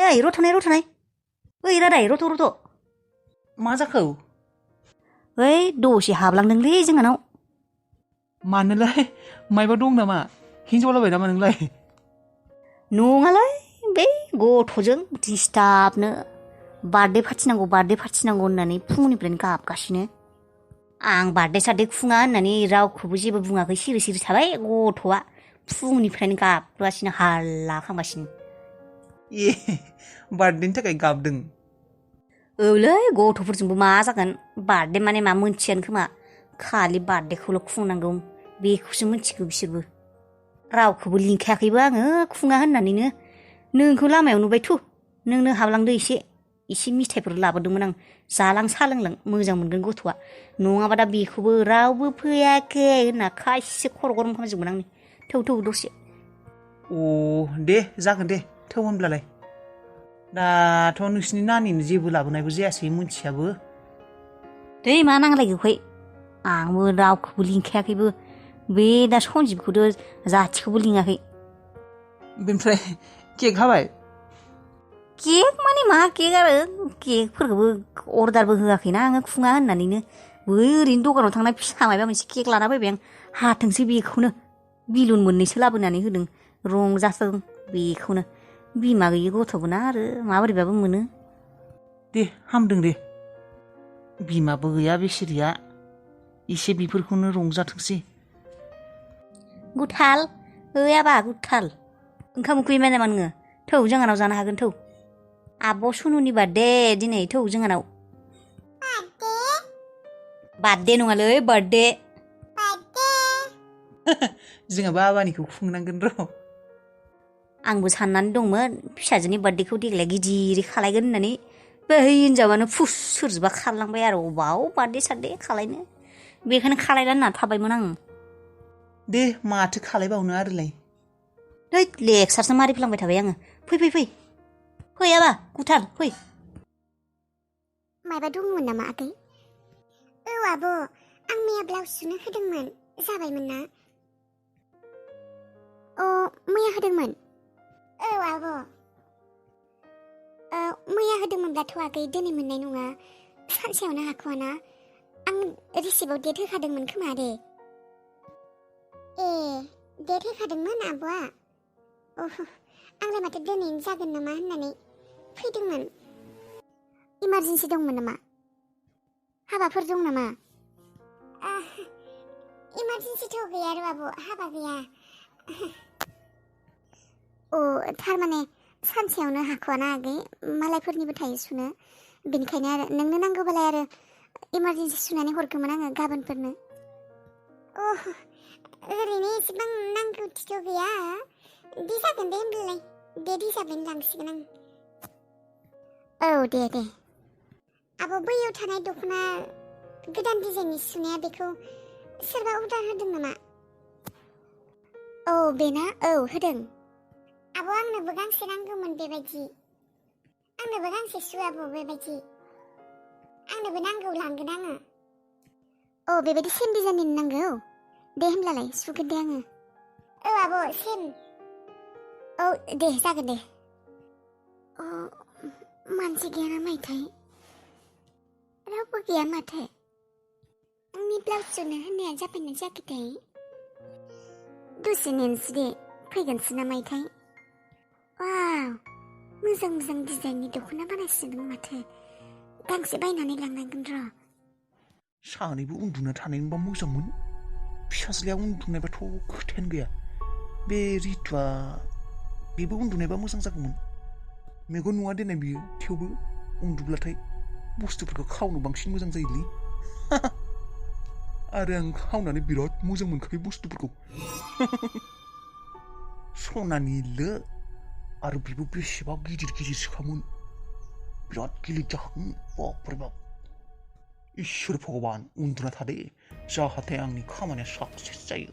ओइ रथ'नाय ओइ रादाय रथ' मा जाखो ओइ दसे हाबलांदोंलै जोंहानाव मानोलाय मायबा दं नामा हिनजावलाबाय नामा नोंलाय नङालै बै गथ'जों दिस्टार्बनो बार्थडे पार्टि नांगौ होननानै फुंनिफ्रायनो गाबगासिनो आं बार्थडे सार्थडे खुङा होननानै रावखौबो जेबो बुङाखै सिरि थाबाय गथ'आ फुंनिफ्रायनो गाबगासिनो हाल्ला खालामगासिनो ए बार्थडेनि थाखाय गाबदों औलै गथ'फोरजोंबो मा जागोन बार्थडे माने मा मोनथियानो खोमा खालि बार्थडेखौल' खुंनांगौ बेखौसो मिथिगौ बिसोरबो रावखौबो लिंखायाखैबो आङो खुङा होननानैनो नोंखौ लामायाव नुबाय थु नोंनो हाबलांदो एसे मिथाइफोर लाबोदोंमोन आं जालां सा लोंलां मोजां मोनगोन गथ'आ नङाबा दा बेखौबो रावबो फैयाखै होनना खायसे खर' गरम खालामजोबगोन आंनि थौ दसे अ दे जागोन दे थौ होनब्लालाय दाथ' नोंसिनि नानिनो जेबो लाबोनायबो जायासै मोनथियाबो दै मा नांलायगौखाय आंबो रावखौबो लिंखायाखैबो बे दा सन्जिबखौथ' जाथिखौबो लिङाखै बेनिफ्राय केक हाबाय केक माने मा केक आरो केकफोरखौबो अर्डारबो होआखैना आङो खुङा होननानैनो बै ओरैनो दखानाव थांना फिसा माबा मोनसे केक लाना फैबाय आं हाथोंसै बेखौनो बिलुन मोननैसो लाबोनानै होदों रंजाथों बेखौनो बिमा गैयि गथ'बोना आरो माबोरैबाबो मोनो दे हामदों दे बिमाबो गैया बेसेरिया एसे बेफोरखौनो रंजाथोंसै गुथाल ओइ आबा गुथाल ओंखाम उखैबाय नामा नोङो थौ जोंहानाव जानो हागोन थौ आब' सुनुनि बार्थडे दिनै थौ जोंहानाव बार्थडे नङालै बार्थडे जोंहाबो आबानिखौ खुंनांगोन र' आंबो साननानै दंमोन फिसाजोनि बार्थडेखौ देग्लाय गिदिरै खालायगोन होननानै बै हिनजावानो फुस सोरजोबा खारलांबाय आरो अबाव बार्थडे सार्थडे खालायनो बेखायनो खालायला होनना थाबायमोन आं दे माथो खालायबावनो आरोलाय है लेक्सारसो मारिफ्लांबाय थाबाय आङो फै आबा गुथाल फै मायबा दंमोन नामा आगै औ आब' आं मैया ब्लाउस सुनो होदोंमोन जाबायमोन ना अ मैया होदोंमोन औ आब' मैया होदोंमोनब्लाथ' आगै दिनै मोननाय नङा सानसेयावनो हाख'वाना आं रिसिप्टआव डेट होखादोंमोन खोमा दे ए डेट होखादोंमोन आब'आ आंलाय माथो दिनैनो जागोन नामा होननानै फैदोंमोन इमारजेन्सि दंमोन नामा हाबाफोर दं नामा इमारजेन्सिथ' गैया र' आब' हाबा गैया अ थारमाने सानसेयावनो हाख'वाना आगै मालायफोरनिबो थायो सुनो बेनिखायनो आरो नोंनो नांगौबालाय आरो इमारजेन्सि सुनानै हरगौमोन आङो गाबोनफोरनो ओरैनो एसेबां नांगौथिथ' गैया दे जागोन दे होनब्लालाय डेट हिसाबैनो लांसिगोन आं औ दे आब' बैयाव थानाय दख'ना गोदान डिजाइननि सुनाया बेखौ सोरबा अर्डार होदों नामा औ बेना औ होदों आब' आंनोबो गांसे नांगौमोन बेबायदि आंनोबो गांसे सु आब' बेबायदि आंनोबो नांगौ लांगोन आङो औ बेबायदि सेम डिजाइननि नांगौ दे होनब्लालाय सुगोन दे आङो औ आब' सेम औ दे जागोन दे मानसि गैया ना माइथाय रावबो गैया माथो आंनि ब्लाउस सुनो होननाया जाबायना जायाखैथाय दसे नेनसै दे फैगोनसो ना माइथाय वाव मोजां डिजाइननि दख'ना बानायसोदों माथो गांसे बायनानै लांनांगोन र' सानैबो उन्दुना थानाय मोनबा मोजांमोन फिसाज्लाया उन्दुनायबाथ' खोथायानो गैया बे रितुआ बेबो उन्दुनायबा मोजां जागौमोन मेगन नुवा देनाय बियो थेवबो उन्दुब्लाथाय बुस्थुफोरखौ खावनो बांसिन मोजां जायोलै आरो आं खावनानै बिराद मोजां मोनखायो बुस्थुफोरखौ सनानि लो आरो बेबो बेसेबा गिदिरसोखामोन बिराद गिलिर जाखागोन बापरे बाप इसोर भगबान उन्दुना थादे जाहाथे आंनि खामानिया साक्सेस जायो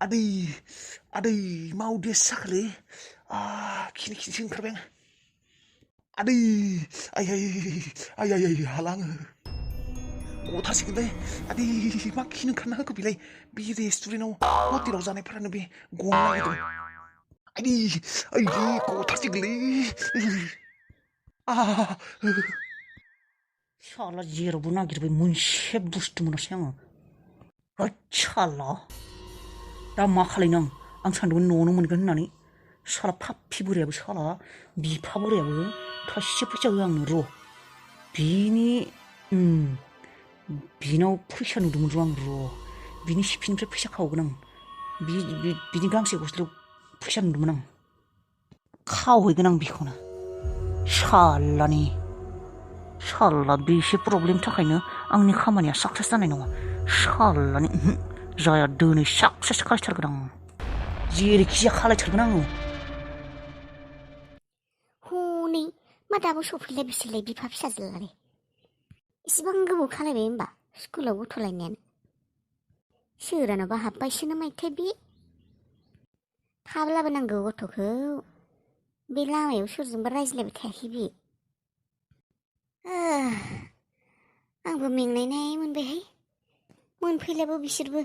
आदै मा उदैया साखोलै खिनोसो ओंखारबाय आं आदै आइ हाला आङो गथारसिगोनलै आदै मा खिनो ओंखारना होखो बेलाय बे रेस्टुरेन्टआव हटेलाव जानायफोरानो बे गनो नागिरदों आइदि आइदि गथारसिगोनलै साला जेरावबो नागिरबाय मोनसे बुस्थु मोनासै आङो होद साला दा मा खालायनो आं सानदोंमोन न'आवनो मोनगोन होननानै साला फाफि बोरायाबो साला बिफा बोरायाबो थाइसे फैसा होआ आंनो र' बिनाव फैसा नुदोंमोन र' आं र' बिनि सिफिनिफ्राय फैसा खावगोन आं बिनि गांसे गस्लायाव फैसा नुदोंमोन आं खावहैगोन आं बेखौनो साला बेसे प्रब्लेमनि थाखायनो आंनि खामानिया साक्सेस जानाय नङा सालानि जाया दिनै साक्सेस खालायथारगोन आं जेरैखि जाया खालायथारगोन आङो हनै मा दाबो सफैलाय बिसोरलाय बिफा फिसाजोलाय इसिबां गोबाव खालायबाय होनबा स्कुलाव गथ' लायनायानो सोरानावबा हाबबायसो ना माइथाय बे थाब लाबोनांगौ गथ'खौ बे लामायाव सोरजोंबा रायज्लायबाय थायाखै बे आंबो मेंनाय मोनबायहाय मोनफैलाबो बिसोरबो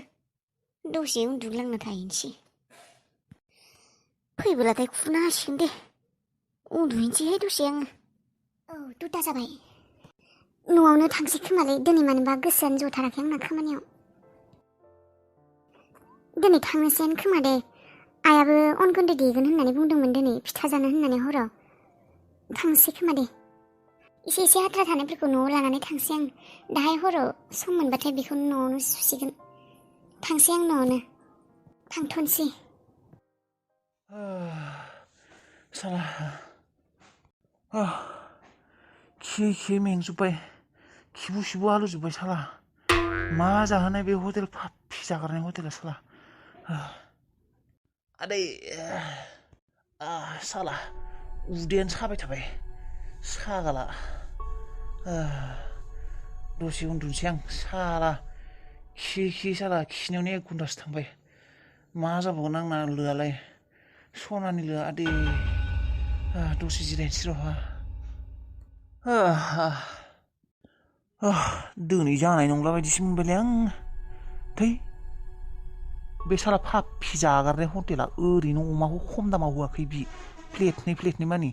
दसे उन्दुग्लांना थाहैनोसै फैबोलाथाय खुनो हासिगोन दे उन्दुहैनोसैहाय दसे आङो औ 2टा जाबाय न'आवनो थांसै खोमालै दिनै मानोबा गोसोआनो जथाराखै आंना खामानियाव दिनै थांनोसैयानो खोमा दे आइयाबो अन गुन्दै देगोन होननानै बुंदोंमोन दिनै फिथा जानो होननानै हराव थांसै खोमा दे एसे आद्रा थानायफोरखौ न'आव लानानै थांसै आं दाहाय हराव सम मोनबाथाय बेखौनो न'आवनो सुसिगोन थांसै आं न'आवनो थांथ'नोसै साला खियै मेंजोब्बाय खिबु सिबु आलुजोब्बाय साला मा जाहोनाय बे हटेल फाफि जागारनाय हटेला साला आदै साला उदैयानो साबाय थाबाय सागाला दसे उन्दुनोसै आं साला खि साला खिनायावनो 1 घन्टासो थांबाय मा जाबावगोन आंना लोआलाय सनानि लोआ आदै दसे जिरायनोसै र' दिनै जानाय नंला बायदिसो मोनबायलै आं थै बे साला फाफि जागारनाय हटेला ओरैनो अमाखौ खम दामाव होआखै बि प्लेटनै मानि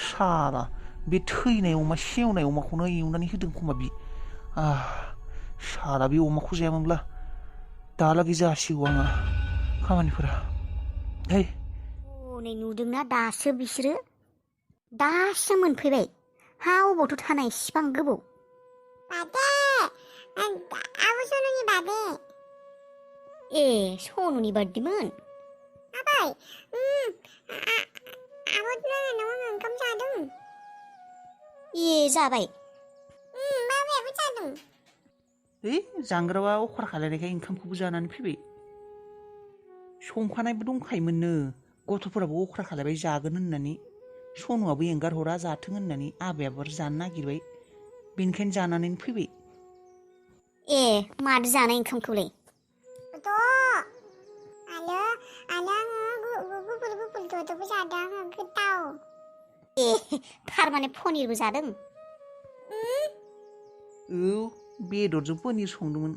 साला बे थैनाय अमा सेवनाय अमाखौनो एवनानै होदों खोमा बि साला बे अमाखौ जायामोनब्ला दालागै जासिगौ आंहा खामानिफोरा है हनै नुदोंना दासो बिसोरो दासो मोनफैबाय हा अबावथ' थानाय इसिबां गोबाव बादे आब' सनुनि बादे ए सनुनि बार्थडेमोन आबै आब' नानाव आङो ओंखाम जादों ए जाबाय बाबायाबो जादों जांग्रावा अखर खालायनायखाय ओंखामखौबो जानानै फैबाय संखानायबो दंखायोमोननो गथ'फोराबो अख्रा खालायबाय जागोन होननानै सनुआबो एंगार हरा जाथों होननानै आबायाबो जानो नागिरबाय बेनिखायनो जानानैनो फैबाय ए मादो जानाय ओंखामखौलाय आलो आङो गुफुर द'दोबो जादों आङो गोथाव ए थारमाने पनिरबो जादों बेदरजों पनिर संदोंमोन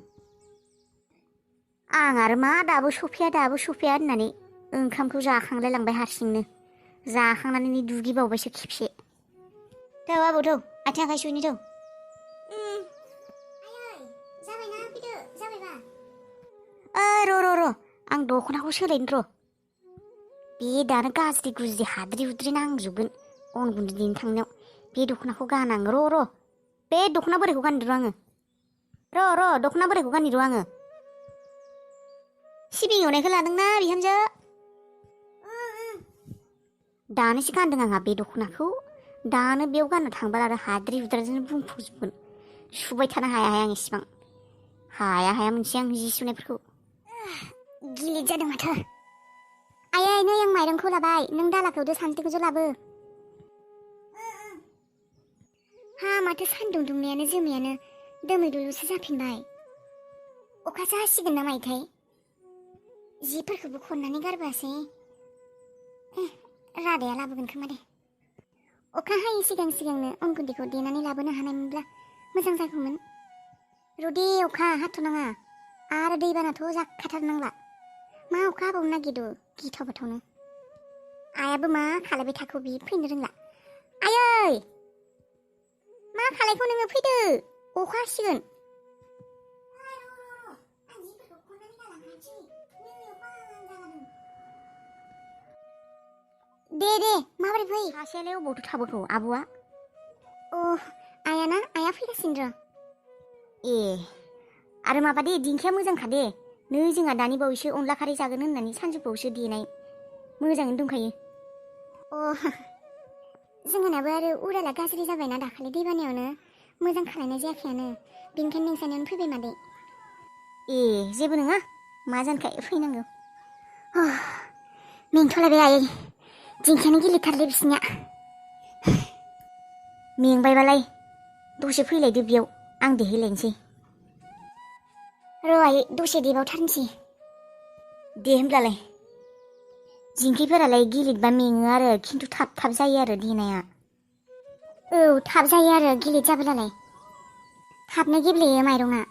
आं आरो मा दाबो सफैया होननानै ओंखामखौ जाखांलाय लांबाय हारसिंनो जाखांनानै दुगैबावबायसो खेबसे थौ आबौ थौ आथिं आखाइ सुहैनि थौ जाबायना फैदो जाबायबा र' आं दख'नाखौ सोलायनो र' बे दानो गाज्रि गुज्रि हाद्रि हुद्रि नांजोबगोन अन गुन्दै देनो थांनायाव बे दख'नाखौ गानां र' बे दख'ना बोरायखौ गाननो र' आङो र' दख'ना बोरायखौ गाननि र' आङो सिबिं एवनायखौ लादोंना बिहामजो दानोसो गानदों आंहा बे दख'नाखौ दानो बेयाव गाननो थांबा आरो हाद्रि हुद्राजों बुंफबजोबगोन सुबाय थानो हाया आं इसिबां हाया मोनसे आं जि सुनायफोरखौ गिलिर जादों माथो आयै नै आं माइरंखौ लाबाय नों दालाखौ दो सान्द्रिखौ लाबो हा माथो सान्दुं दुंनायानो जोमैयानो दोमैलुलुसो जाफिनबाय अखासो हासिगोन ना माइथाय जिफोरखौबो खननानै गारबोआसै रादाया लाबोगोन खोमा दे अखा हायै सिगांनो अन गुन्दैखौ देनानै लाबोनो हानायमोनब्ला मोजां जागौमोन रदे अखा हाथ'नाङा आरो दैबानाथ' जाखाथारनांला मा अखा हाबावनो नागिरदों गिथाव बाथावनो आयाबो मा खालायबाय थाखो बि फैनो रोंला आयै मा खालायखौ नोङो फैदो अखा हासिगोन दे माबोरै फै सासेयालाय अबावथो थाबोखौ आब'आ अ आयाना आया फैगासिनो र' ए आरो माबा दे दिंखिया मोजांखा दे नै जोंहा दानि बावैसो अनला खारै जागोन होननानै सानजौफुआवसो देनाय मोजाङैनो दंखायो अ जोंहानाबो आरो उराला गाज्रि जाबायना दाखालि दैबानायावनो मोजां खालायनाय जायाखैयानो बेनिखायनो नोंसानियावनो फैबाय मादै ए जेबो नङा मा जानखाय फैनांगौ मेंथ'लायबाय आयै दिंखियानो गिलिरथारलै बिसिनिया मेंबायबालाय दसे फैलायदो बेयाव आं देहैलायनोसै र' आयै दसे देबावथारनोसै दे होमब्लालाय दिंखिफोरालाय गिलिरबा मेङो आरो खिन्थु थाब जायो आरो देनाया औ थाब जायो आरो गिलिर जाबोलालाय थाबनो गेब्लेयो माइरङा